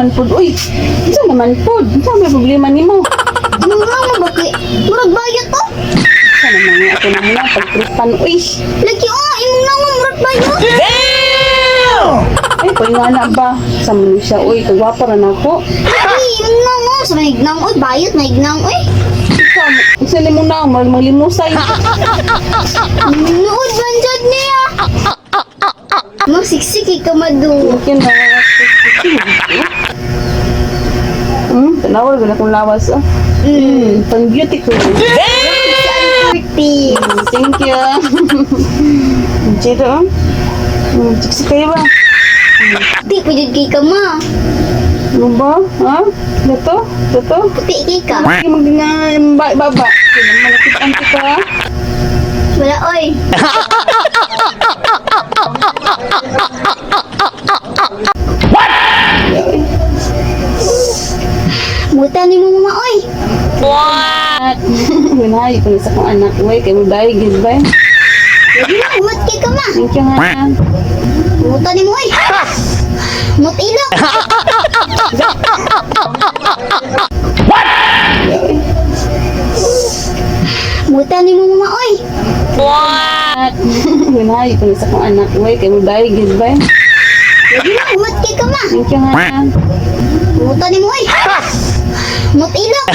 Naman pod, uy. Unsa naman pod? Unsa may problema nimo? Imong naong ba kay murag bayot oh. Unsa naman nga ako na muna pagtripan, uy. Lagi oh, imong naong murag bayot. Ay, koy nga na ba? Sa man siya, uy, kagwapa ra nako. Lagi imong naong oh, sa may naong oy, bayot may naong oy. Ikaw, unsa nimo na murag maglimusay. Nuod man jud niya. Mo siksik kay ka madu. Mungkin na. Tanawa gud akong lawas ah. Pang beauty ko. Pretty. Thank you. Chito, ah. Siksik kayo ba? Puti pa jud kay ka ma. Ano ba? Ha? Ito? Ito? Puti kay ka. Ay, maging baba. Malapit ang kita. Wala oy. Muta ni mo mama oy. At, ganahay ko na sa akong anak. Uy, kay mo bye, goodbye. Lagi na umot kay ka ma. Thank you nga. Muta ni mo oy. Mut ilok. Muta ni mo mama oy. At, ganahay ko na sa akong anak. Uy, kay mo bye, goodbye. Lagi na umot kay ka ma. Thank you nga. Muta ni mo oy. Mut ilok.